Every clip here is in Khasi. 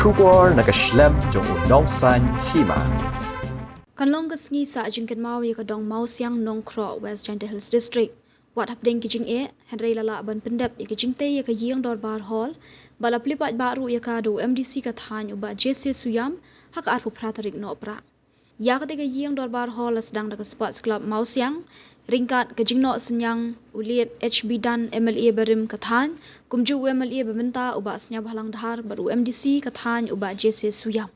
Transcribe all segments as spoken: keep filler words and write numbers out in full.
Khubor na ka shlem jong u Nongsaiñ Hima. Kan long ka sngi sah jingkynmaw ïa ka dong Mawsiang Nongkhroh, West Jaintia Hills District. Wat hapdeng ki jingeh, hynrei la lah ban pyndep ïa ka jingtei ïa ka ïing dorbar hall, ba la plie paidbah ruh ïa ka da u M D C ka thaiñ u Bah J C Suiam, ha ka arphew phra tarik Nohprah. Ïa kata ka ïing dorbar hall la sdang da ka Sports Club Mawsiang, ryngkat ka jingnoh synñiang u Late H B Dan, M L A barim ka thaiñ, kumjuh u M L A ba mynta u Bah Sniawbhalang Dhar bad u M D C ka thaiñ u Bah J C Suiam.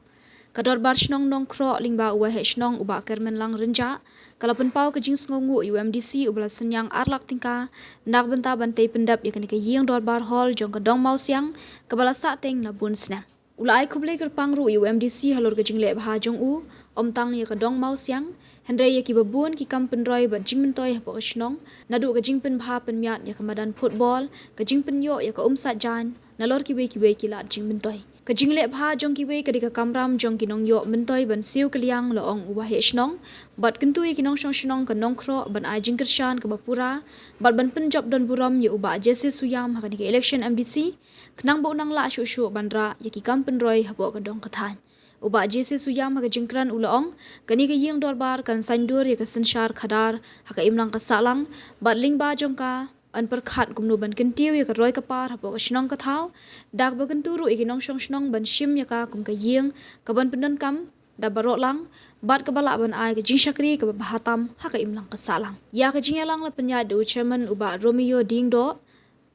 Ka dorbar shnong Nongkhroh lyngba u Waheh Shnong u Bah Kermenlang Rynjah, ka la pynpaw ka jingsngewnguh ïa u M D C uba la synñiang ar lak tyngka, na ka bynta ban tei pyndep ïa kane ka ïing dorbar hall jong ka dong Mawsiang, kaba la sah teng la bun snem. U la ai khublei kyrpang ruh ïa u M D C halor ka jingleh bha jong u, ym tang ïa ka dong Mawsiang, hynrei ïa kiba bun ki kam pynroi bad jingmyntoi hapoh ka shnong, naduh ka jingpynbha pynmiat ïa ka madan football, ka jingpynïoh ïa ka um sait jaiñ, nalor kiwei kiwei ki lad jingmyntoi. Ka jingleh bha jong kiwei ka dei ka kamram jong ki nongïoh myntoi ban siew kylliang, la ong u Waheh Shnong, bad kyntu ïa ki nongshong shnong ka Nongkhroh ban ai jingkyrshan kaba pura, bad ban pynjop donburom ïa u Bah J C Suiam ha kane ka election M D C, khnang ba un nang lah shuh shuh ban rah ïa ki kam pynroi hapoh ka dong ka thaiñ. U Bah J C Suiam ha ka jingkren u la ong, kane ka ïing dorbar kan saiñdur ïa ka synshar khadar ha ka imlang ka sahlang, bad lyngba jong ka, yn pyrkhat kumno ban kyntiew ïa ka roi ka par hapoh ka shnong ka thaw, da kaba kyntu ruh ïa ki nongshong shnong ban shim ïa ka kum ka ïing kaban pyndonkam da baroh lang, bad kaba lah ban ai ka jingshakri kaba bha tam ha ka imlang ka sahlang. Ïa ka jingïalang la pynïaid da u chairman u Bah Romeo Diengdoh,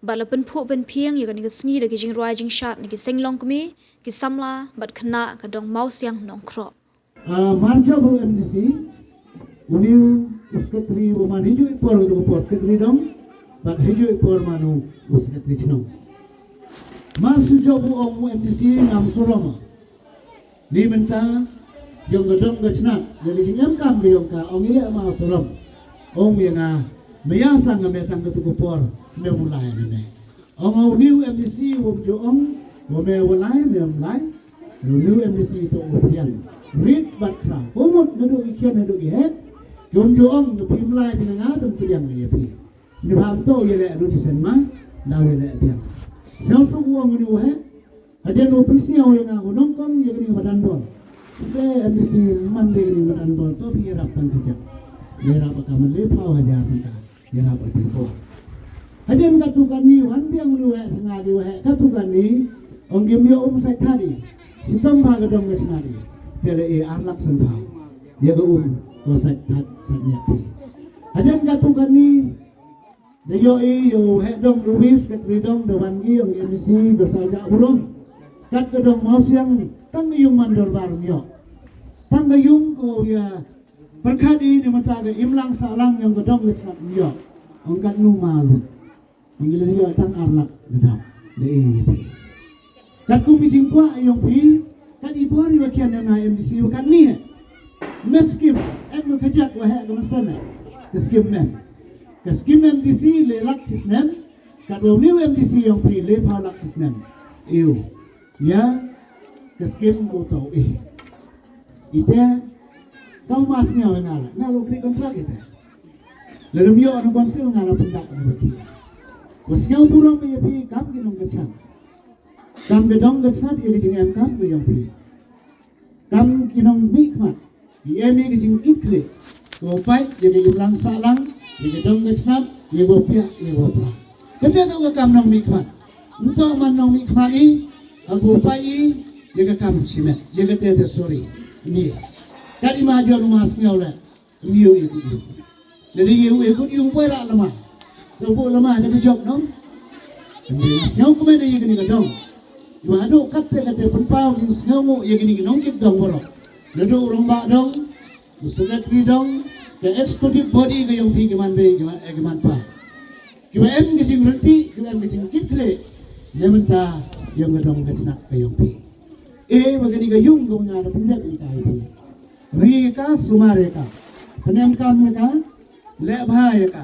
bad la pynphuh pynphieng ïa kane ka sngi da ki jingrwai jingshad na ki seng longkmie, ki samla bad khynnah ka dong Mawsiang Nongkhroh. Ah, marjan u M D C, une u secretary u man hijuh i por, u por secretary dong, bad hijuh i por man u secretary chnong. Mar shu jop u ong u M D C ngam surom. Ni mynta, ïong ka dong ka chnat, ïong ka jingem kam ka ïong ka, ong i leh ma surom. Ong ïa nga, maya sang nga me tang katu ka por, me mulai ne me. Ong u new M D C wom ju ong, wa me walai me ym lai, u new M D C to u pdiang. Rit bad khraw. Kumut naduh ki khian naduh ki heh. Wom ju ong, naduh phi ym lai phi na nga, dang pdiang ïa phi. Ni bam to ïa leh naduh ti sen ma, daw ïa leh biang. Sngewsuk wong ni u heh. Hadien u pynsngew ïa nga u nongkong ïa kani ka madan bol. Te M D C man de kani ka madan bol to phi ïarap tang kajak. Ïarap ka man le phaw hajar tang ka. Ïarap ka tempo. Hadien katu kani wan biang u weh sngadi weh katu kani. Ong kim ïoh um sait thadi. Sitom bha ka dong ka sngadi. Te le e ar lak sen phaw. Ïa ka um ko sait thad sait nyak phi. Hadien katu kani. Da ïoh i ïoh heh dong ruwis ka tri dong da wan gi ong M D C ka sa ja burom. Kat ka dong Mawsiang tang ka yung man dorbar ym ïoh. Tang ka yung ko ïa pyrkhat i ni mata ka imlang sahlang ïong ka dong ka chnat ym ïoh. Ong kat nu malu. Ong ïa ïoh tang ar lak da dam. Da i ïa phi. Kat kum i jingkwah ïong phi, kat i bor i wa kian ïong nga M D C wa kat ni eh. Mem skim, em ka kajak wa heh ka masan eh. Ka skim mem. Ka skim M D C le lak sisnem, kat wa u new M D C ïong phi le phaw lak sisnem. Iu. Ïa, ka skim ko tau eh. Ite, tau mas nyaw nga la, nga lo kri kontrak ite. Lada ym ïoh na council nga la pyndak na baki. Wa sngew burom ïa phi kam ki nongkyrchan. Kam ka dong ka chnat ïa ka jingem kam ka ïong phi. Kam ki nongmihkhmat. Ïa em ïa ka jingkitkhlieh. Ko pait ïa ka imlang sahlang, ïa ka dong ka chnat, ïa ko piah, ïa ko pra. Kata to ka kam nongmihkhmat. Nto man nongmihkhmat i, ha ko pait i, ïa ka kam shimet, ïa ka te te sorry. Ni. Kat i ma jon ma sngew le. Ym ïoh ïa kut ïoh. Lada ïoh ïa kut ïoh poi rah lama. Lada poi lama da ka jop dong. Ym dei nga sngew kmen ïa kane ka dong. Ïa haduh katte katte pynpaw jingsngewnguh ïa kine ki nongkit dong baroh. Naduh u rangbah dong, u secretary dong, ka executive body ka ïong phi ki man bei ki man, eh, ki man pa. Kiba em ka jingrynti, kiba em ka jingkitkhlieh. Ne mynta ïong ka dong ka chnat ka ïong phi. Eh, ba kane ka ïung ka nga da pyndep ïa ka ïa phi. Ri ïa ka, sumar ïa ka. Pynem kam ïa ka, leh bha ïa ka.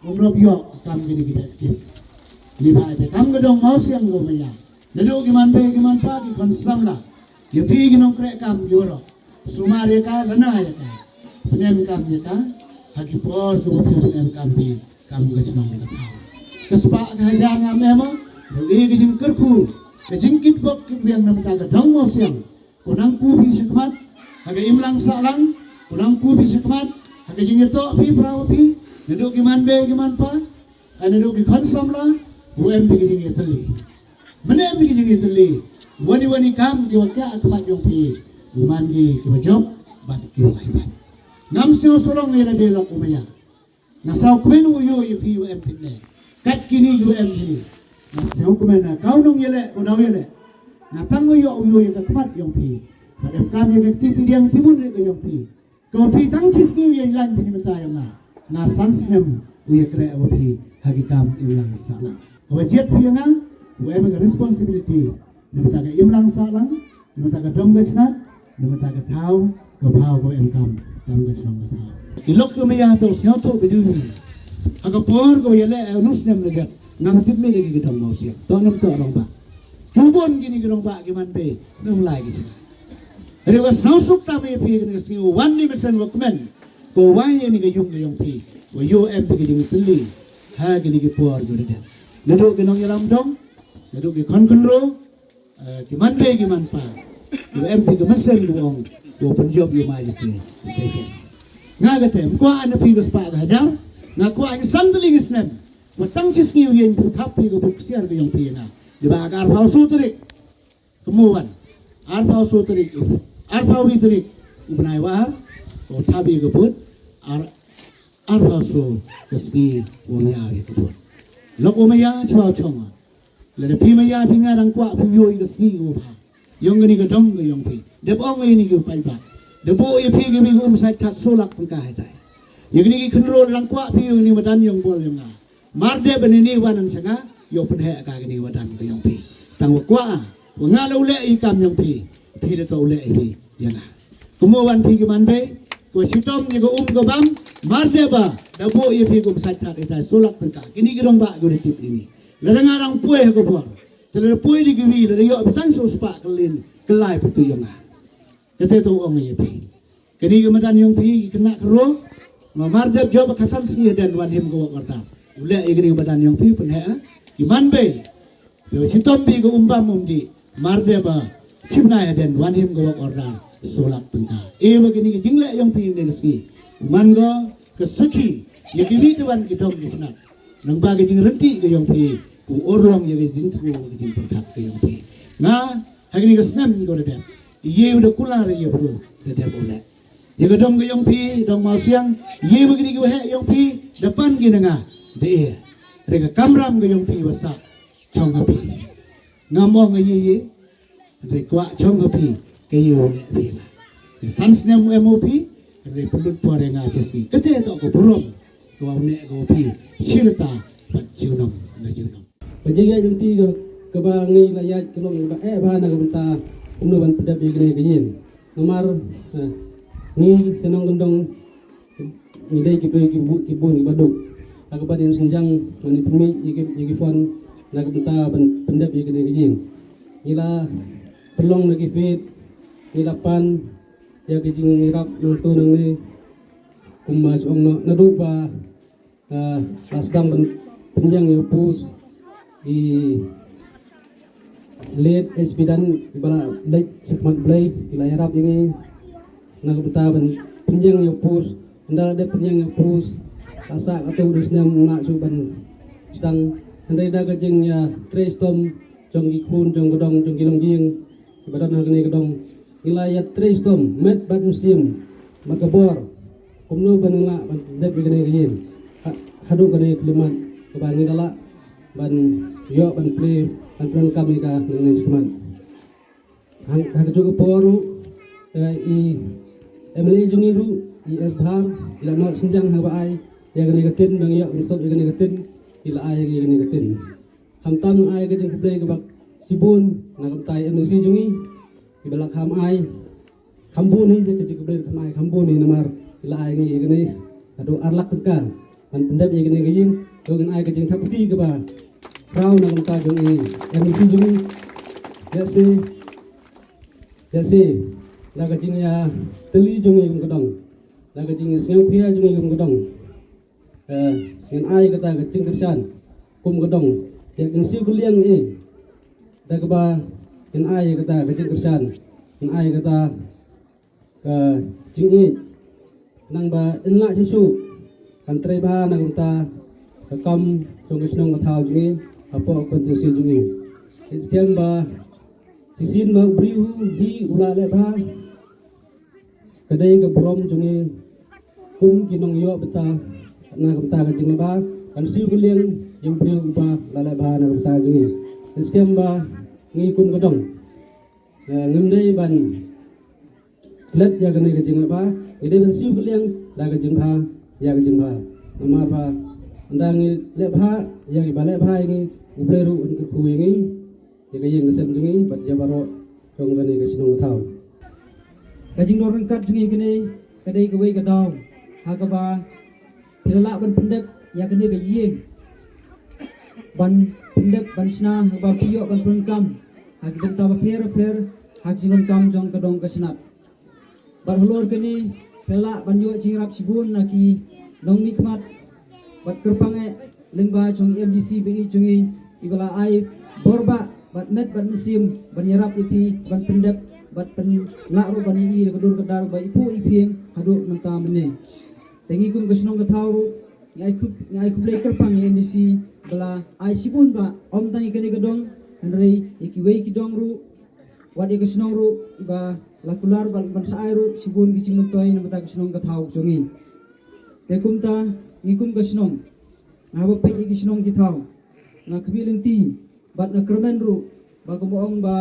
Ym rop ïoh kam kine ki skim. Ni bha ïa kam ka dong Mawsiang ko maya. Naduh ki man bei ki man pa ki khon samla. Ïa phi ki nongkreh kam ki waroh. Sumar ïa ka, lana ïa ka. Pynem kam ïa ka. Ha ki por ki wa phi pynem kam phi. Kam ka chnong ka thaw. Ka spah ka hajar ngam em, ruh i ka jingkyrkhu. Ka jingkitbok kitbiang na bynta ka dong Mawsiang, ko nang ku phi shakhmat ha ka imlang sahlang, ko nang ku phi shakhmat ha ka jingïatoh phi para phi, naduh ki man bei ki man pa, naduh ki khun samla, u em phi ka jingïatylli. Mynne em phi ka jingïatylli, wani wani kam ki wa kiah ha khmat jong phi, u man ki ki wa jop bad ki wa ai bad. Ngam sngewsarong ïa lade lok u maya. Nga sngewkmen u ïoh ïa phi u em phi ne. Kat kini u em phi. Nga sngewkmen na ka u nongïaleh u dau ïaleh. Nga tang u ïoh u ïoh ïa ka khmat jong phi. Bad em kam ïa ka kti kti diang timun ïa ka jong phi. Ka u phi tang chi sngi u ïa lan phi ni mynta ïa nga. Nga san snem u ïa kreh u phi ha ki kam imlang sahlang. Ka wa jied phi ïa nga u em ka responsibility. Ni mynta ka imlang sahlang, ni mynta ka dong ka chnat, ni mynta ka thaw, ka phaw ka em kam, kam ka chnong ka thaw. Ki lok ka maya to sñiaw to ka duni. Ha ka por ka ïa leh anu snem le gat, ngam tip me lagi ka dong Mawsiang. To nam to rong ba. Ki bon kini ki rong ba ki man pe, nam lai ki chnat. Re wa sñiaw suk ta me phi kini ka sngi wan ni ka sen wa kmen. Ko wa ye ni ka yung ka yong phi. Wa yo em phi ka jingtylli. Ha kini ki por ka dade. Naduh ki nongïalam dong, naduh ki khon khynro, Eh, ki man bei ki man pa. Ki em phi ki man sem ki ong. Ko pynjop ïa ma ji sini. Nga ka tem kwah na phi ka spah ka hajar. Nga kwah ngi san tylli ngi snem. Wa tang chi sngi u ïeng phi thap phi ka buk siar ka yong phi nga. Di ba ka arphaw so tarik. Kemu wan. Arphaw so tarik. Arphaw wi tarik. U bnai wa ar. Ko thap ïa ka buk. Ar arphaw so ka sngi u ïa ïa ka buk. Lok u maya chwa chong. Lada phi maya phi nga dang kwah phi ïoh ïa ka sngi u bha. Yong kani ka dong ka yong phi. Dep ong ïa ni ka paidbah. Da buh ïa phi ka wi ka um sait that so lak tyngka haitai. Ïa kani ki khynro dang kwah phi ïoh ni madan yong bol yong nga. Mar dep ba ni ni wan ang sanga ïoh pynheh ka kani madan ka yong phi. Tang wa kwah wa nga la u leh ïa kam yong phi. Phi da to u leh ïa phi ïa nga. Kumno wan phi ki man bei, ko shitom ni ko um ko bam, mar de ba, da bo ye phi kum sat sat ita sulak tengka. Kini ki rong ba ko de tip ini. Lada nga rang poi ko bor. Te lada poi di ki wi, lada yo bitang so spa kelin, kelai putu yo nga. Kete to ong ye phi. Kini ki madan yong phi, ki kena kero, ma mar de job ka san si den wan him ko order. Ule ye kini ki madan yong phi, pen he, ki man bei. Yo shitom bi ko um bam um di. Mar de ba chim na ya den wan him ko wak order sulak tengka. E ba kini ki jingle yong phi ne sngi. Man go ke seki ye ki wi te wan ki dong ki snak. Nang ba ki jing renti ke yong phi ku orlong ye ki jing tru ki jing perkat ke yong phi. Nga ha kini ke snem ko de. Ye udah kular ye bro de de boleh. Ye ke dong ke yong phi dong mau siang ye ba kini ke wahek yong phi depan ki nanga de. Re ke kamram ke yong phi wasa chong ha phi. Nga mong ye ye. Re kwah chong ha phi ke ye u ne phi nga. Ke san snem em u phi re pelut por nga chesi. Kete to ko burom ko u ne ko phi. Shirta pat junom na junom. Ba jing ya jumti ka ba ngi la ya kelong ba eh ba na ka benta. Umno ban pedap ye kene ke yin. Namar ngi senong gendong. Ngi dei ki briew ki bun ki baduk. Haka ba dei senjang mani pynmih ïa ki phone na ka bynta ban pyndep ïa kane ka ïing. Ngi la pynlong na ki feet, ngi la pan ïa ki jingïarap nangto nangne. Kumba ong noh naduh ba la sdang ban pynïeng ïa u post i Leit S P Dan ba la leit shakhmat Blei ki la ïarap ïa ngi. Na ka bynta ban pynïeng ïa u post, ynda la dep pynïeng ïa u post la sah katto katne snem nga shu ban sdang. Hynrei da ka jingïatrei shitom jong ki khun jong ka dong jong ki longïing kiba don ha kane ka dong. Ngi la ïatrei shitom met bad mynsiem bad ka bor kumno ban ngi lah ban dep ïa kane ka ïing haduh kane ka khyllipmat kaba ngi la lah ban ïoh ban plie ban pyndonkam ïa ka nangne shakhmat. Ha kajuh ka por ruh i M L A jong ngi ruh i S Dhar i la noh synjang haba ai ïa kane ka tin ba ngi ïoh ban sop ïa kane ka tin i la ai ïa kane ka tin. Khamtam nga ai ka jingkhublei kaba shibun na ka bynta i M D C jong ngi kiba la kham ai kham bun hi ka jingkhublei kham ai kham bun hi namar ki la ai ngi ïa kane haduh ar lak tyngka ban pyndep ïa kane ka ïing. To ngin ai ka jingthap kti kaba khraw na ka bynta jong i M D C jong ngi. Ïa se ïa se da ka jingïatylli jong ngi kum ka dong da ka jingsngewkhia jong ngi kum ka dong. Ngin ai kata ka jingkyrshan kum ka dong. Ïa ka jingsiew kylliang eh Da kaba kin ai kata ka jingkyrshan, kin ai kata ka jingïeit, nang ba in lah shisha kan trei bha na kumta ka kam jong ka shnong ka thaw jong ngi, hapoh ka konstituensi jong ngi. Kin skhem ba shisien ba u briew hi u la leh bha, ka dei ka burom jong ngi kum ki nongïoh bynta na ka bynta ka jingleh bha, kan siew kylliang ïa u briew uba la leh bha na ka bynta jong ngi. Kin skhem ba ngi kum ka dong, eh, ngim dei ban klet ïa kane ka jingleh bha, ngi dei ban siew kylliang da ka jingbha ïa ka jingbha. Namar ba ynda ngi leh bha ïa kiba leh bha ïa ngi, U Blei ruh un kyrkhu ïa ngi, ïa ka ïing ka sem jong ngi bad ïa baroh jong kane ka shnong ka thaw. Ka jingdon ryngkat jong ngi kane ka dei kawei ka daw ha kaba phi la lah ban pyndep ïa kane ka ïing, ban pyndep ban shna ha kaba phi ïoh ban pyndonkam ha ki bynta bapher bapher ha ki jingdonkam jong ka dong ka shnat. Bad halor kane phi la lah ban ïoh jingïarap shibun na ki nongmihkhmat bad kyrpang eh lyngba jong i M D C ba ïeit jong ngi, iba la ai bor bah bad met bad mynsiem ban ïarap ïa phi, ban pyndep bad pynlah ruh ban ïohi da ka dur ka dar ba iphuh iphieng haduh mynta mynne. Te ngi kum ka shnong ka thaw ruh ngi ai khublei kyrpang ïa i M D C ba la ai shibun bah, ym tang ïa kane ka dong hynrei ïa kiwei ki dong ruh, wat ïa ka shnong ruh iba la kular ban sa ai ruh shibun ki jingmyntoi na bynta ka shnong ka thaw jong ngi. Te kumta ngi kum ka shnong, nga haba peit ïa ki shnong ki thaw, nga khmih lynti bad nga kyrmen ruh ba kumba ong ba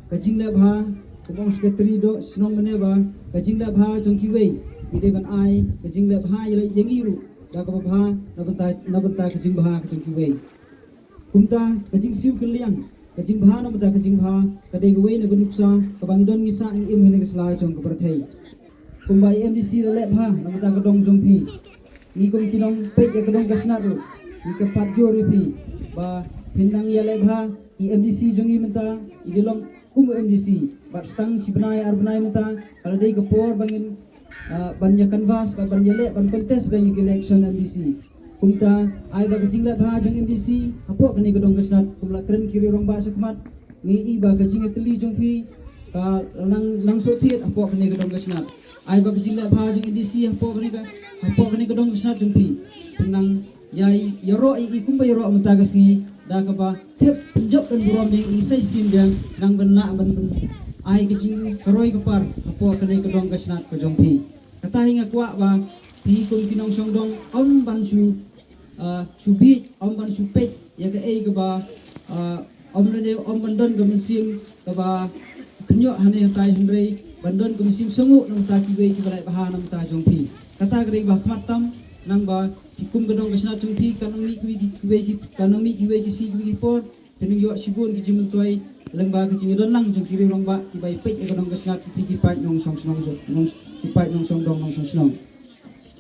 ka jingleh bha, kumba ong secretary doh shnong mynne ba ka jingleh bha jong kiwei, ngi dei ban ai ka jingleh bha ïa ngi ruh da kaba bha na bynta, na bynta ka jingbha ka jong kiwei. Kumta ka jingsiew kylliang, ka jingbha na bynta ka jingbha, ka dei kawei na ka nuksa kaba ngi don ngi sah ngi im ha kane ka sla jong ka pyrthei. Kumba i M D C la leh bha na bynta ka dong jong phi, ngi kum ki nongpeit ïa ka dong ka shnat ruh ngi kyrpad jur ïa phi ba phin nang ïaleh bha. I M D C jong ngi mynta i dei long kum u M D C bad tang shi bnai ar bnai mynta ka la dei ka por ba ngin, ah, ban ïa canvass, ban, ban ïaleh, ban contest ba ïa ka election M D C. Kumta ai ba ka jingleh bha jong M D C hapoh kane ka dong ka shnat, kum la kren ki riew rangbah shakhmat, ngi i ba ka jingïatylli jong phi ka nang, nang soh thied hapoh kane ka dong ka shnat. Ai ba ka jingleh bha jong M D C hapoh kane ka, hapoh kane ka dong ka shnat jong phi. Phin nang ïa, ïaroh ïa i kumba ïaroh mynta ka sngi da kaba thep pynjop ban burom ïa i sa shisien biang, nang ban lah ban, ban ai ka jingkaroi ka par hapoh kane ka dong ka shnat ka jong phi. Kata hi nga kwah ba phi kum ki nongshong dong ym ban shu, ah, shu bieit, ym ban shu peit ïa kaei kaba, ah, ym lane ym ban don ka mynsiem kaba kynjoh hane hatai, hynrei ban don ka mynsiem sngewnguh na bynta kiwei kiba leh bha na bynta jong phi. Kata ka dei ba khmat tam, nang ba phi kum ka dong ka shnat jong phi kan nang mih kiwei ki, kiwei ki, kan nang mih kiwei ki sngi kiwei ki por, phin nang ïoh shibun ki jingmyntoi lyngba ka jingïadon lang jong ki riew rangbah kiba ïa peit ïa ka dong ka shnat, ki phi ki paid nongshong shnong, nong, ki paid nongshong dong nongshong shnong.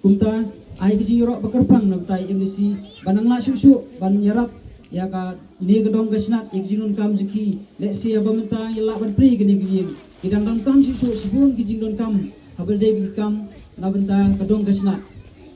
Kumta ai ka jingïaroh ba kyrpang na bynta i M D C ba nang lah shuh shuh ban ïarap ïa kane ka dong ka shnat, ïa ka jingdonkam jong ki. Lehse haba mynta ngi lah ban plie kane ka ïing, ki dang donkam shuh shuh shibun ki jingdonkam haba dei ba ki kam na bynta ka dong ka shnat.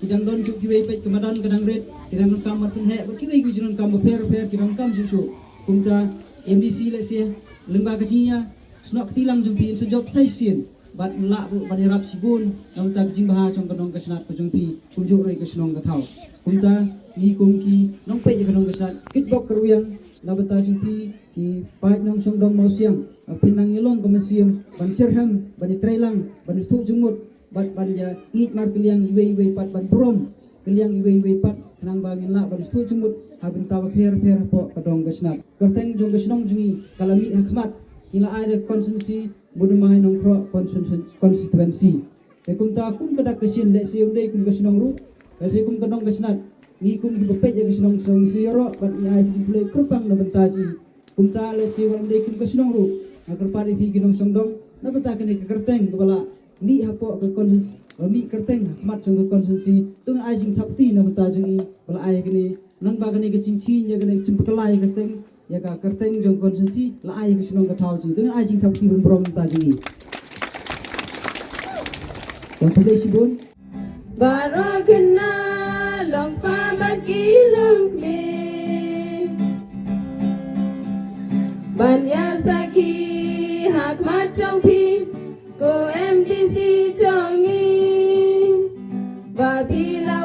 Ki dang don shuh kiwei peit ka madan ka dang rit, ki dang donkam ban pynheh bad kiwei kiwei jingdonkam bapher bapher ki dang donkam shuh shuh. Kumta M D C lehse lyngba ka jingïasnoh kti lang jong phi yn sa jop sa shisien bad yn lah ruh ban ïarap shibun na bynta ka jingbha jong ka dong ka shnat ka jong phi kumjuh ruh ïa ka shnong ka thaw. Kumta ngi kum ki nongpeit ïa ka dong ka shnat, kitbok kyrwiang na bynta jong phi ki paid nongshong dong mawsiang, ba phin nang ïalong ka mynsiem ban shitrhem, ban ïatreilang, ban ïathuh jingmut bad ban ïa ïeit markylliang iwei iwei pat, ban burom kylliang iwei iwei pat, khnang ba ngin lah ban ïathuh jingmut ha bynta bapher bapher hapoh ka dong ka shnat. Kyrteng jong ka shnong jong ngi ka la mih ha khmat, ki la ai da ka constituency Mawdamai Nongkroh constituen-, constituency. Te kumta kum ka dak ka shin, lehse ym dei kum ka shnong ruh, lehse kum ka dong ka shnat, ngi kum kiba peit ïa ka shnong shnong ngi sa ïaroh bad ngi ai ka jingkhublei kyrpang na bynta shi. Kumta lehse wat ym dei kum ka shnong ruh, nga kyrpad ïa phi ki nongshong dong na bynta kane ka kyrteng kaba la mih hapoh ka constituency, ba mih kyrteng ha khmat jong ka constituency, to ngin ai jingthap kti na bynta jong i ba la ai kane, nang ba kane ka jingching ïa kane ka jingpynkhlaiñ ïa ka kyrteng, ïa ka kyrteng jong ka constituency, la ai ïa ka shnong ka thaw jong i, to ngin ai jingthap kti ban burom na bynta jong i. Ïa khublei shibun. Baroh khynnah long kpa bad ki long kmie. Ban ïa sakhi ha khmat jong phi, ko M D C jong ngi, ba phi la